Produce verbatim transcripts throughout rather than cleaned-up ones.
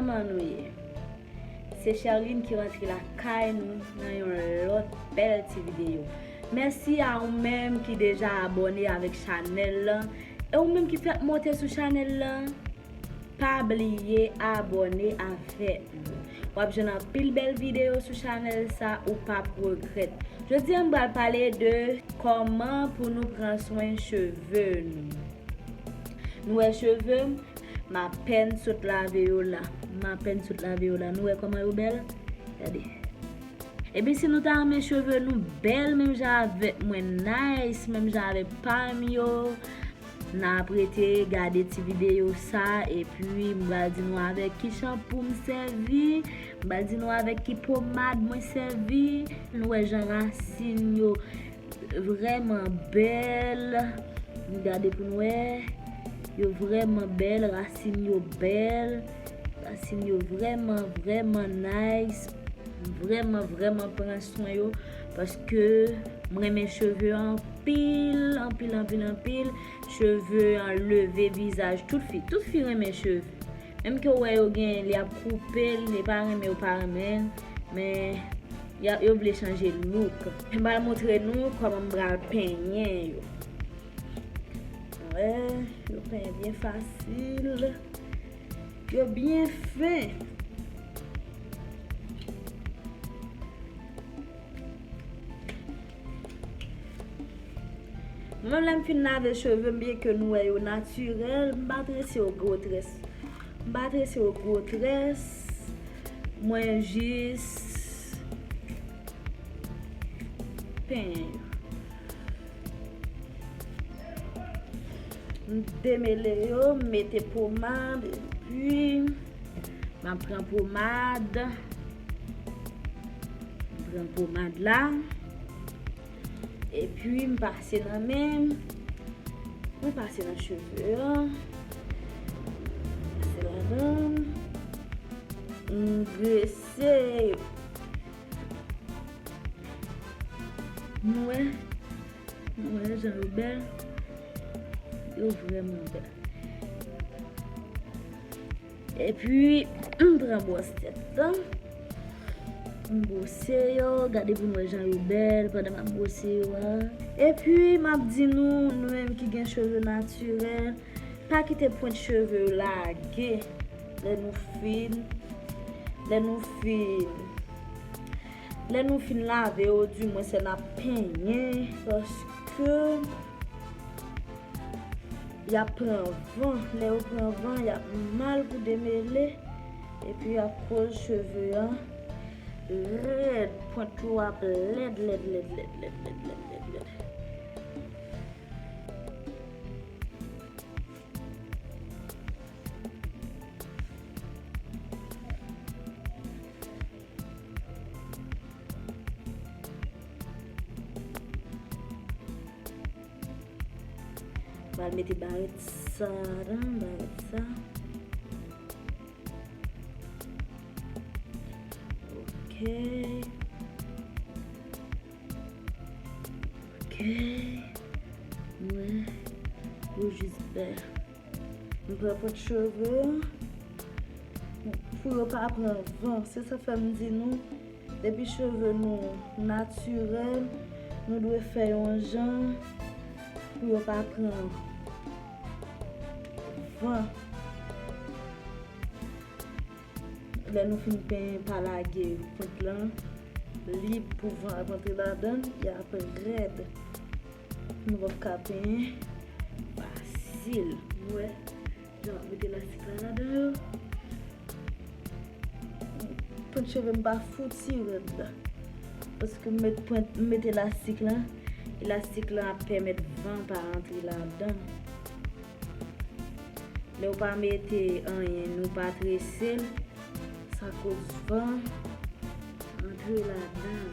Kòman nou ye? Se Sherline ki rantre lakay nou nan yon lòt bèl ti videyo. Mèsi a ou menm ki deja abòne avèk chanèl lan. E ou menm ki fèk monte sou chanèl lan, pa bliye abòne avèk nou. W ap jwenn anpil bèl videyo sou chanèl sa, ou p ap regrèt. Jodi a, m pral pale de kòman pou nou pran swen cheve nou. Nou wè cheve m, m apèn sot lave yo la. M apèn sot lave yo la. Nou wè kòman yo bèl? Gade. Epi si nou ta renmen cheve nou bèl menm jan avèk mwen, nice menm jan avèk pa m yo, n ap rete gade ti videyo sa, epi m pral di nou avèk ki chanpou m sèvi, m pral di nou avèk ki pomad mwen sèvi. Nou wè jan rasin yo vrèman bèl. Gade pou n wè. Yo vrèman bèl, rasin yo bèl. Rasin yo vrèman, vrèman nice. M vrèman, vrèman pran swen yo. Paske m renmen cheve anpil, anpil, anpil, anpil. Cheve an leve vizaj tout fi. Tout fi renmen cheve. Menm ke w wè yo gen, li ap koupe l, li pa renmen, yo pa renmen l, men y a, yo vle chanje look. M pral montre nou kòman m pral penyen yo. Wè, yo penyen byen fasil. Yo byen fen. Mwen menm, lè m fin lave cheve m, byen ke nou wè yo natirèl, m pa trese yo gwo très. M pa trese yo gwo très. Mwen jis penyen yo. M demele yo, m mete pomad, epi m ap pran pomad. M pran pomad la. Epi m pase nan men m. M pase nan cheve an. Pase ladan. M grese yo. Nou wè? Nou wè jan yo bèl? Yo vrèman bèl. Epi, m pran bwòs tèt la. M bwose yo, gade pou n wè jan yo bèl pandan m ap bwose yo a. Epi, m ap di nou, nou menm ki gen cheve natirèl, pa kite pwent cheve yo lage lè nou fin, lè nou fin, lè nou fin lave yo, di mwens lè n ap penyen, paske y ap pran van. Lè yo pran van, y ap mal pou demele. Epi, akoz cheve an rèd, pwent yo ap lèd, lèd, lèd. Pral mete barèt sa ladan, barèt sa. Ok. Ok. Mwen, yo jis bèl. M pran pwent cheve pou yo pa pran van. Se sa fè m di nou, depi cheve nou natirèl, nou dwe fè yon jan pou yo pa pran van. Lè nou fin penyen, pa lage pwent lan lib pou van ap antre ladan l, y ap rèd. Nou p ap ka penyen fasil. Ou wè, jan m ap mete lastik la ladan yo. Pwent cheve m pa fouti rèd la. Paske m met pwent, m mete lastik lan, elastik lan ap pèmèt van pa rantre ladan. Lè w pa mete anyen, nou pa trese l, sa koz van antre ladan l.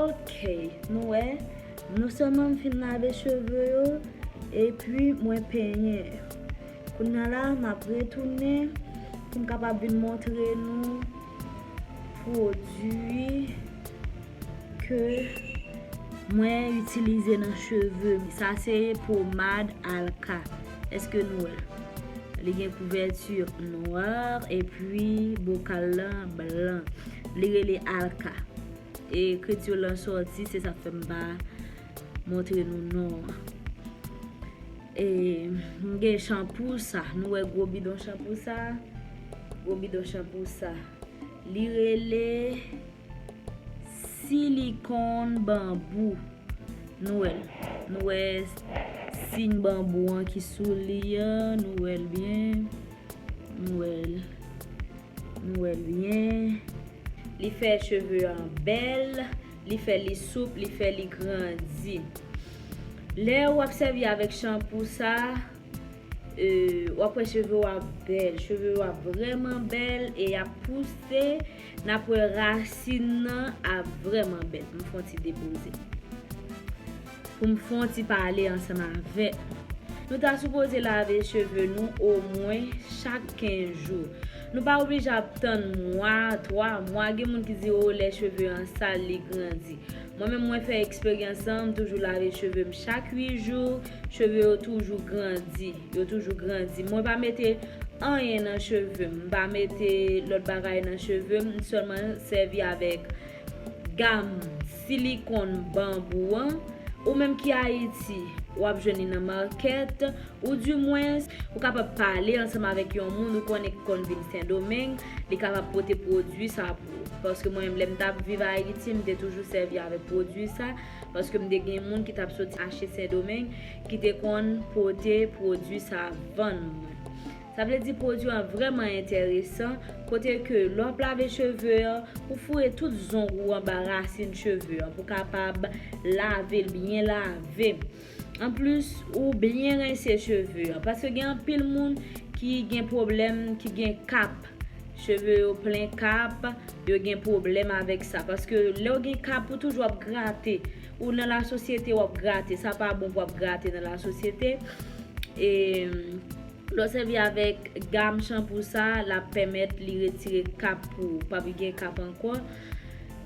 Ok, nou wè, non sèlman m fin lave cheve yo, epi mwen penyen yo. Kounye a la, m ap retounen pou m kapab vin montre nou pwodui ke mwen itilize nan cheve m. Sa se pomad Alka. Èske nou wè l? Li gen kouvèti nwa epi bokal lan blan. Li rele Alka. E kreyòl lan sòti, se sa k fè m pa montre nou non an. E m gen chanpou sa. Nou wè gwo bidon chanpou sa? Gwo bidon chanpou sa. Li rele silikòn banbou. Nou wè l. Nou wè siy banbou an ki sou li an. Nou wè l byen. Nou wè l. Nou wè l byen. Li fè cheve an bèl. Li fè li soup. Li fè li grandi. Lè w ap sèvi avèk chanpou sa, e, w ap wè cheve w ap bèl. Cheve w ap vrèman bèl e y ap pouse. N ap wè rasin nan ap vrèman bèl. M fè yon ti depoze. Pou m fè yon ti pale ansanm avèk nou. Nou ta sipoze lave cheve nou omwen chak kenz jou. Nou pa oblije ap tann mwa, twa mwa. Gen moun ki di, o, lè cheve an sal, li grandi. Mwen menm, mwen fè eksperyans lan, m toujou lave cheve m chak uit jou. Cheve yo toujou grandi. Yo toujou grandi. Mwen pa mete anyen nan cheve m. M pa mete lòt bagay nan cheve m. M sèlman sèvi avèk gam silikòn banbou an. Ou menm ki Ayiti, w ap jwenn li nan makèt, oudimwens, ou kapab pale ansanm avèk yon moun ou konnen ki konn vin Sendomeng, li kapab pote pwodui sa pou ou. Paske mwen menm, lè m t ap viv Ayiti, m te toujou sèvi avèk pwodui sa, paske m te gen moun ki t ap soti achte Sendomeng, ki te konn pote pwodui sa vann mwen. Sa vle di pwodui an vrèman enteresan, kote ke lè w ap lave cheve an, ou foure tout zong ou anba rasin cheve an pou kapab lave l byen lave. Anplis, ou byen rense cheve an, paske gen anpil moun ki gen pwoblèm, ki gen kap. Cheve yo plen kap, yo gen pwoblèm avèk sa. Paske lè w gen kap, ou toujou ap grate. Ou nan lasosyete, w ap grate. Sa pa bon pou w ap grate nan lasosyete. E, lè w sèvi avèk gam chanpou sa, l ap pèmèt li retire kap pou ou. Pa vin gen kap ankò.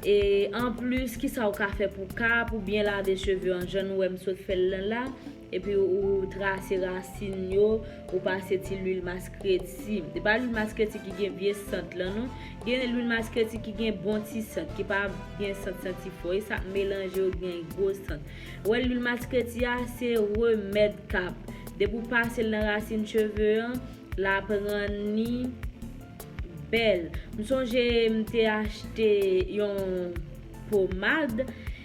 E anplis, kisa w ka fè pou kap ou byen lave cheve an? Jan nou wè m sot fè l lan la. Epi ou trase rasin yo, ou pase ti lwil maskreti. Se pa lwil maskreti ki gen vye sant lan non. Gen lwil maskreti ki gen bon ti sant, ki pa gen sant santi fò. E sa k melanje yo gen gwo sant. Ou wè lwil maskreti a, se remèd kap. Depi w pase l nan rasin cheve an, l ap rann li bèl. M sonje m te achte yon pomad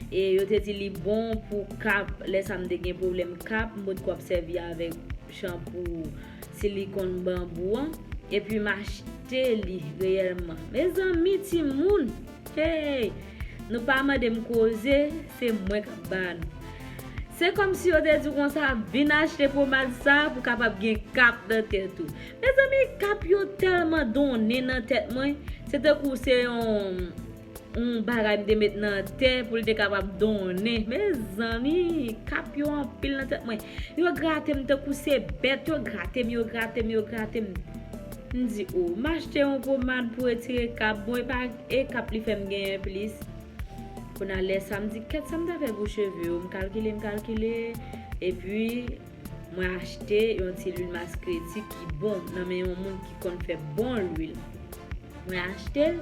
e yo te di li bon pou kap. Lè sa m te gen pwoblèm kap, m potko ap sèvi avèk chanpou silikòn banbou an. Epi m achte li reyèlman. Mezanmi, timoun! Hey! Nou pa mande m koze, se mwen k ap ba nou. Se kòmsi yo te di w konsa, vin achte pomad sa pou kapab gen kap nan tèt ou. Mezanmi, kap yo tèlman donnen nan tèt mwen. Se tankou se yon, yon bagay m te met nan tè pou l te kapab donnen. Mezanmi, kap yo anpil nan tèt mwen. Yo grate m tankou se bèt, yo grate m, yo grate m, yo grate m. M di, o, m achte yon pomad pou retire kap. Bon, e pa, e kap li fè m genyen plis. Kounye a lè sa, m di, kèt, sa m ta fè pou cheve yo? M kalkile, m kalkile. Epi, mwen achte yon ti lwil maskreti ki bon nan men yon moun ki konn fè bon lwil. Mwen achte l,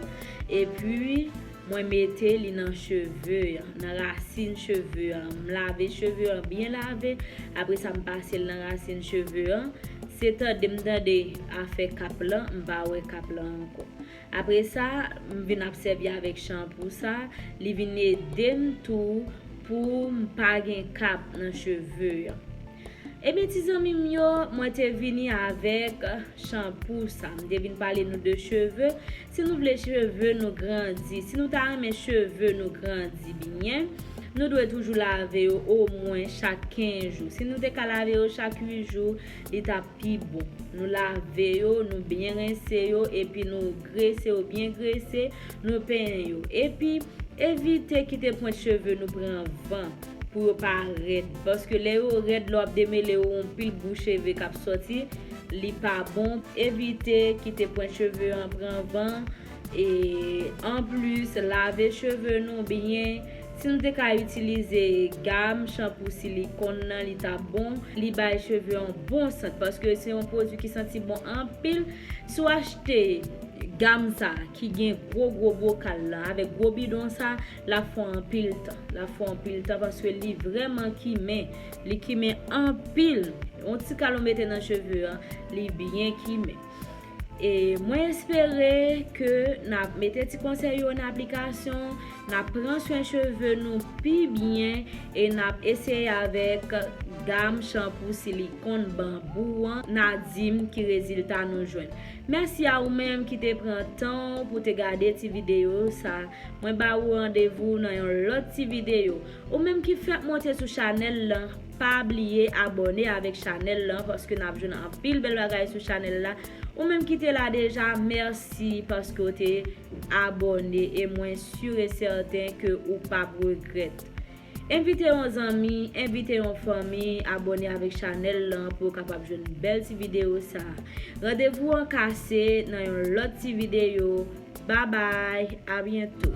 epi mwen mete li nan cheve an, nan rasin cheve an. M lave cheve an byen lave, apre sa m pase l nan rasin cheve an. Se tande m tande afè kap lan, m pa wè kap lan ankò. Apre sa, m vin ap sèvi avèk chanpou sa, li vin ede m tou pou m pa gen kap nan cheve an. Ebyen, ti zanmi m yo, mwen te vini avèk chanpou sa. M te vin pale nou de cheve. Si nou vle cheve nou grandi, si nou ta renmen cheve nou grandi byen, nou dwe toujou lave yo omwen chak kenz jou. Si nou te ka lave yo chak uit jou, li t ap pi bon. Nou lave yo, nou byen rense yo, epi nou grese yo, byen grese, nou penyen yo. Epi, evite kite pwent cheve nou pran van pou yo pa rèd. Paske lè yo rèd, lè w ap demele yo, yon pil bout cheve k ap sòti, li pa bon. Evite kite pwent cheve an pran van. E anplis, lave cheve nou byen. Si nou te ka itilize gam chanpou silikòn nan, li t ap bon. Li bay cheve yon bon sant, paske se yon pwodui ki santi bon anpil. Si w achte gam sa ki gen gwo gwo bokal la avèk gwo bidon sa, l ap fè w anpil tan. L ap fè w anpil tan paske li vrèman kimen. Li kimen anpil. Yon ti kal ou mete nan cheve an, li byen kimen. E mwen espere ke n ap mete ti konsèy yo an aplikasyon, n ap pran swen cheve nou pi byen e n ap eseye avèk gam chanpou silikòn banbou an, n a di m ki rezilta nou jwenn. Mèsi a ou menm ki te pran tan w pou te gade ti videyo sa. Mwen ba ou randevou nan yon lòt ti videyo. Ou menm ki fèk monte sou chanèl lan, pa bliye abòne avèk chanèl lan paske n ap jwenn anpil bèl bagay sou chanèl la. Ou menm ki te la deja, mèsi paske w te abòne e mwen si e sèten ke ou p ap regrèt. Envite yon zanmi, envite yon fanmi abòne avèk chanèl lan pou yo kapab jwenn bèl ti videyo sa. Randevou an kase nan yon lòt ti videyo. Babay, a byento.